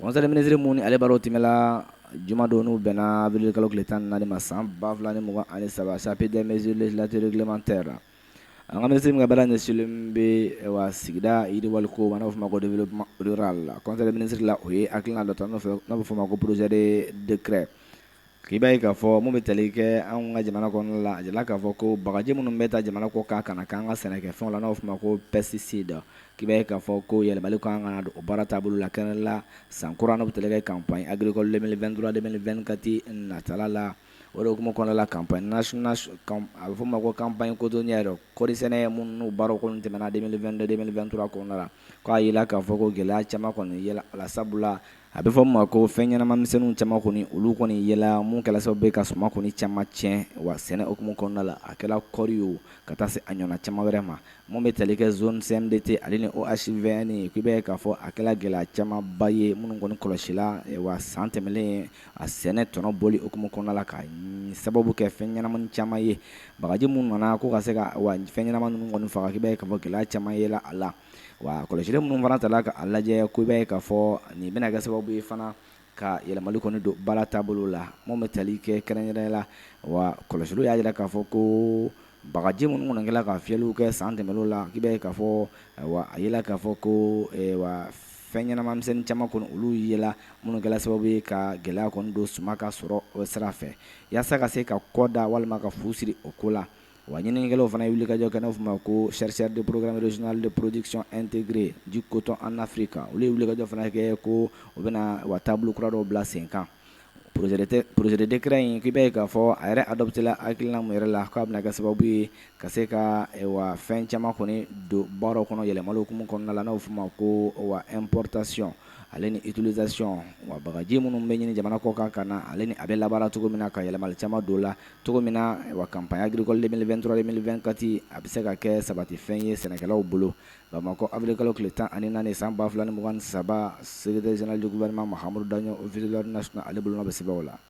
Conseil des ministres mun ni ale baaraw tɛmɛla jumadon n'u bɛnna avril kalo tile 14 ma san 2023, chapitre des mesures législatives réglementaires. An ka minisiri min ka baara ɲɛsinlen bɛ wa sigida yiriwali ko ma, n'a bɛ f'o ma ko développement rural, conseil des ministres la, o ye hakilina dɔ ta, n'a bɛ f'o ma ko projet de décret, k'i b'a ye k'a fɔ mun bɛ tali kɛ anw ka jamana kɔnɔna la. A jirala k'a fɔ ko bagaji minnu bɛ taa jamana kɔ kan ka na k'an ka sɛnɛkɛfɛnw la, n'a bɛ f'o ma ko pesticide, k'i b'a ye k'a fɔ ko yɛlɛmali kan ka na don o baara taabolo la, kɛrɛnkɛrɛnnen la san kura, n'o bɛ tali kɛ campagne agricole 2023 2024 natala la. O de hukumu kɔnɔna la, campagne nationale, a bɛ fɔ o ma ko campagne cotonnière, kɔɔri sɛnɛ minnu baaraw kɔni tɛmɛna 2022 2023 kɔnɔna la, k'a yira k'a fɔ ko gɛlɛya caman kɔni yela a la, sabula a bɛ fɔ min ma ko fɛn ɲɛnama misɛnninw caman kɔni, olu kɔni yela mun kɛla sababu ye ka suman kɔni caman tiɲɛ. Wa sɛnɛ hukumu kɔnɔna la, a kɛra kɔɔri ye, ka taa se a ɲɔgɔnna caman wɛrɛ ma, mun bɛ tali kɛ zone CMDT ale ni OHVN, k'i b'a ye k'a fɔ a kɛla gɛlɛya camanba ye minnu kɔni kɔlɔsila wa san tɛmɛnen a sɛnɛ tɔnɔ bɔli hukumu kɔnɔna la, ka sababu kɛ fɛn ɲɛnamani caman ye. Bagaji minnu nana ko ka se ka wa fɛn ɲɛnama ninnu kɔni faga, k'i b'a ye k'a fɔ gɛlɛya caman yela a la. Wa kɔlɔsili minnu fana tala k'a lajɛ, ko i b'a ye k'a fɔ nin bɛna kɛ sababu ye fana ka yɛlɛmali kɔni don baara taabolo la, mun bɛ tali kɛ kɛrɛnkɛrɛn la. Wa kɔlɔsiliw y'a jira k'a fɔ ko bagaji minnu kɔni kɛla ka fiyɛliw kɛ san tɛmɛnenw la, k'i b'a ye k'a fɔ wa a yela k'a fɔ ko wa fɛn ɲɛnama misɛnnin caman kɔni, olu yela minnu kɛla sababu ye ka gɛlɛya kɔni don suman ka sɔrɔ o sira fɛ. Yaasa ka se ka kɔ da walima ka fu siri o ko la, wa ɲininikɛlaw fana ye wulikajɔ kɛ, n'a bɛ f'o ma ko chercheur de programme régional de production intégrée du coton en Afrique. Olu ye wulikajɔ fana kɛ ko u bɛna wa taabolo kura dɔw bila sen kan. Projet de décret in, k'i b'a ye k'a fɔ a yɛrɛ adopté la hakilina mun yɛrɛ la, k'a bɛna kɛ sababu ye ka se ka wa fɛn caman kɔni don baaraw kɔnɔ yɛlɛmali hukumu kɔnɔna la, n'a bɛ f'o ma ko wa importation ale ni utilisation, wa bagaji minnu bɛ ɲini jamana kɔ kan ka na, ale ni a bɛ labaara cogo min na, ka yɛlɛmali caman don la cogo min na, wa campagne agricole 2023 2024 a bɛ se ka kɛ sabatifɛn ye sɛnɛkɛlaw bolo. Bamakɔ, avril kalo tile 14 san 2023, secrétaire général du gouvernement Mahamudu Daɲɔ, officier de l'ordre national, ale bolonɔ bɛ sɛbɛnw la.